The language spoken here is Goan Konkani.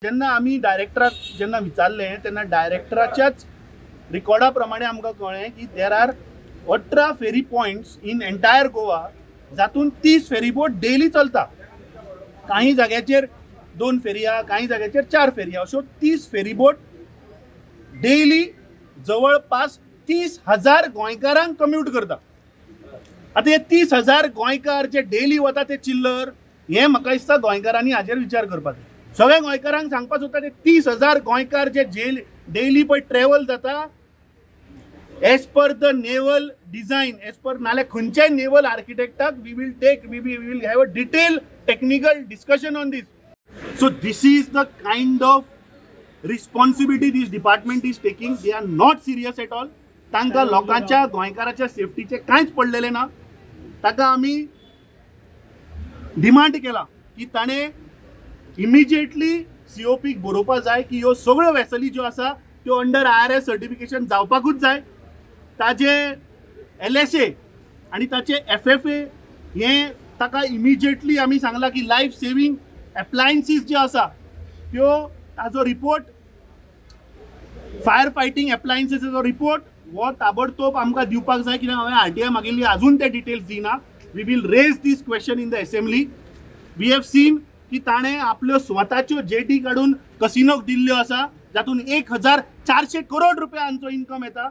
जेन्ना आमी डायरेक्टराक जेन्ना विचारलें तेन्ना डायरेक्टराच्याच रिकॉर्डा प्रमाणे आमकां कळ्ळें की there are 18 ferry points in entire Goa, जातून 30 फेरी बोट डेली चलता. काही जाग्याचेर 2 फेरया, काही जाग्याचेर 4 फेरया, अश्यो 30 फेरी बोट डेली जवळपास 30,000 गोंयकारांक कम्यूट करता. आतां हे 30,000 गोंयकार जे डेली वता ते चिल्लर, हें म्हाका दिसता गोंयकारांनी हाजेर विचार करपाक जाय. सगळ्या गोंयकारांक सांगपाक सोदता ते 30,000 गोंयकार जे जेल डेली पळय ट्रॅवल जाता as per the naval design, as per नाल्यार खंयच्याय naval आर्किटेक्टाक we will take we will have a detail technical discussion on this. So this is the kind of responsibility this department is taking. They are not serious at all. तांकां लोकांच्या गोंयकाराच्या सेफ्टीचें कांयच पडलेलें ना. ताका आमी डिमांड केला की ताणें इमिजिएटली सीओपीक बरोवपा जाय की ह्यो सगळ्यो वेसली ज्यो आसा त्यो अंडर IRS certification जावपाकूच जाय. ताजे LSA आनी ताचे FFA हें ताका इमिजिएटली आमी सांगलां की लायफ सेवींग एप्लायन्सीस ज्यो आसा त्यो ताजो रिपोर्ट, फायर फायटींग एप्लायन्सीसाचो रिपोर्ट हो ताबडतोब आमकां दिवपाक जाय. कित्याक हांवें RTI मागिल्ली, अजून ते डिटेल्स दिना. We will raise this question in the assembly. We have seen की ताणें आपल्यो स्वताच्यो जेटी काडून कसिनोक दिल्ल्यो आसा, जातून 1,400 करोड रुपयांचो इन्कम येता.